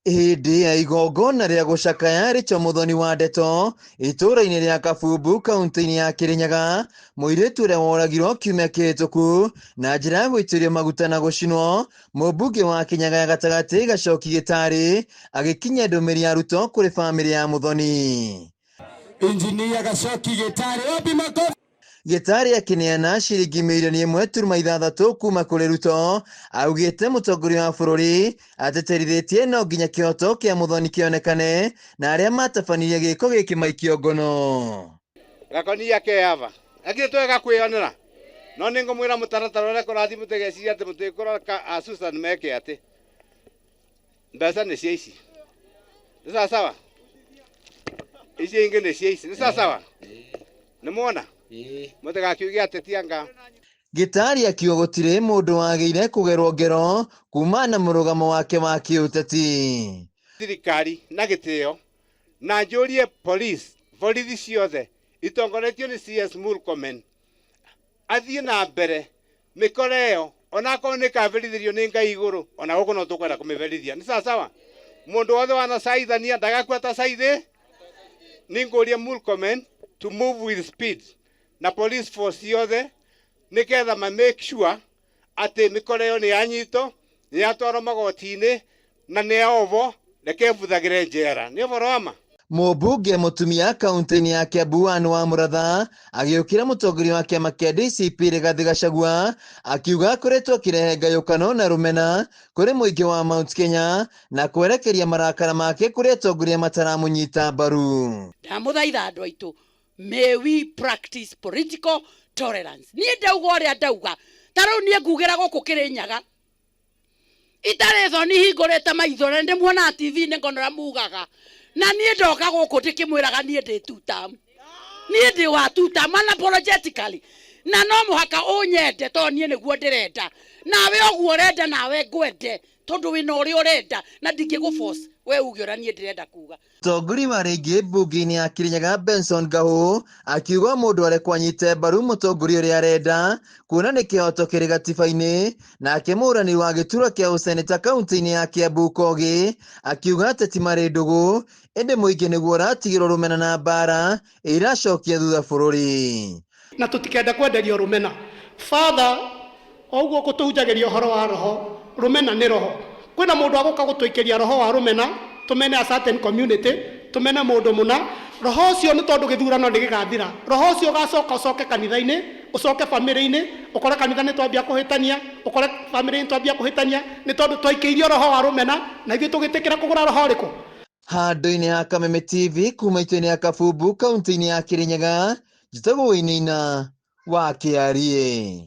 Hĩndĩ ya igongona rĩa gũcakaya Rachel Muthoni wa Ndeto itũũra-inĩ rĩa Kabumbu kaunti-inĩ ya Kirinyaga, mũirĩtu ũrĩa woragirwo kiumia kĩhĩtũku na njĩra ya gũitĩrĩrio maguta na gũcinwo, mũmbunge wa Kĩnyaga ya gatagatĩ Gachoki Gĩtarĩ agĩkinyia ndũmĩrĩri ya Ruto kũrĩ bamĩrĩ ya Muthoni. Injinia Gachoki Gĩtarĩ, wapi makofi? Gĩtarĩ akĩneana ciringi mirioni ĩmwe turuma ithathatũ kuma kũrĩ Ruto, augĩte mũtongoria wa bũrũri atĩtĩrithĩtie no nginya kĩhoto kĩa Muthoni kĩonekane na arĩa matabanirie gĩko gĩkĩ maikio ngono. Gakonia ke ava lakini twega kwiyonera no ningumwira mutaratara uria kurathi mutigeciria ati mutikurora ka a Susan meke ati mbeca ni cia ici ni sawasawa icio ingĩ nĩ cia ici nĩ sawasawa nĩ mwona mũtigakiuge atĩ ti anga. Gĩtarĩ akiuga gũtirĩ mũndũ wagĩire kũgerwo ngero kumana na mũrũgamo wake wa kĩũteti. Thirikari na gĩtĩo na njũrie police borithi ciothe itongoretio nĩ CS Murkomen athiĩ na mbere mĩkora ĩyo onakorwo nĩ ĩkaberithĩrio nĩ Ngai igũrũ ona gũkũ no tũkwenda kũmĩberithia nĩ sawasawa mũndũ wothe wanacaithania ndagakua ta caithĩ nĩngũria Murkomen to move with speed na police force yothe nĩgetha ma make sure atĩ mĩkora ĩyo nĩ yanyitwo nĩ yatwarwo magoti-inĩ na nĩ yaohwo reke ĩbuthagĩre njera nĩ ũhoro wa ma. Mũmbunge mũtumia kaunti-inĩ ya Kiambu Anne Wamuratha agĩũkĩra mũtongoria wa kĩama kĩa DCP Rigathĩ Gachagua akiuga akoretwo akĩrehe ngayũkano na rũmena kũrĩ mũingĩ wa Mount Kenya na kwerekeria marakara make kũrĩ atongoria mataramũnyita mbaru. Ndamũthaitha andũ aitũ, may we practice political tolerance. Niĩ ndauga ũrĩa ndauga, ta rĩu niĩ ngugĩra gũkũ Kĩrĩnyaga itarĩ thoni hingũrĩte maitho na ndĩmuonaga TV-inĩ ngona ũrĩa mugaga, na niĩ ndoka gũkũ ndĩkĩmwĩraga niĩ ndĩ two term, niĩ ndĩ wa two term unapologetically, na no mũhaka ũnyende tondũ niĩ nĩguo ndĩrenda, nawe ũguo ũrenda nawe ngwende tondũ wĩna ũrĩa ũrenda na ndingĩgũ force we uge ũrĩa niĩ ndĩrenda kuga. Mũtongoria wa rĩngĩ mbunge-inĩ ya Kirinyaga Benson Ngahũ akiuga mũndũ arekwo anyite mbaru mũtongoria ũrĩa arenda kuona nĩ kĩhoto kĩrĩ gatiba-inĩ. Nake mũhũranĩri wa gĩturwa kĩa ũseneta kaunti-inĩ ya Kiambu Kogi akiuga ateti marĩ ndũgũ ĩndĩ mũingĩ nĩguo ũratigĩrwo rũmena na mbara iracokia thutha bũrũri. Na tũtikenda kwenderio rũmena. Father, o ũguo ũkũtũhunjagĩria ũhoro wa roho, rũmena nĩ roho. Kwĩna mũndũ agũka gũtũikĩria roho wa rũmena, tũmene a certain community, tũmene mũndũ mũna. Roho ũcio nĩ tondũ gĩthurano nĩ gĩgathira. Roho ũcio ũgacoka ũcoke kanitha-inĩ, ũcoke famĩlĩ-inĩ, ũkore kanitha nĩ twambia kũhĩtania, ũkore famĩlĩ nĩ twambia kũhĩtania, nĩ tondũ twaikĩirio roho wa rũmena, na ithuĩ tũgĩtĩkĩra kũgũra roho ũrĩkũ? Handũ-inĩ ha Kameme TV kuma itũra-inĩ ya Kabumbu kaunti-inĩ ya Kirinyaga, njĩtagwo Wainaina wa Kĩariĩ.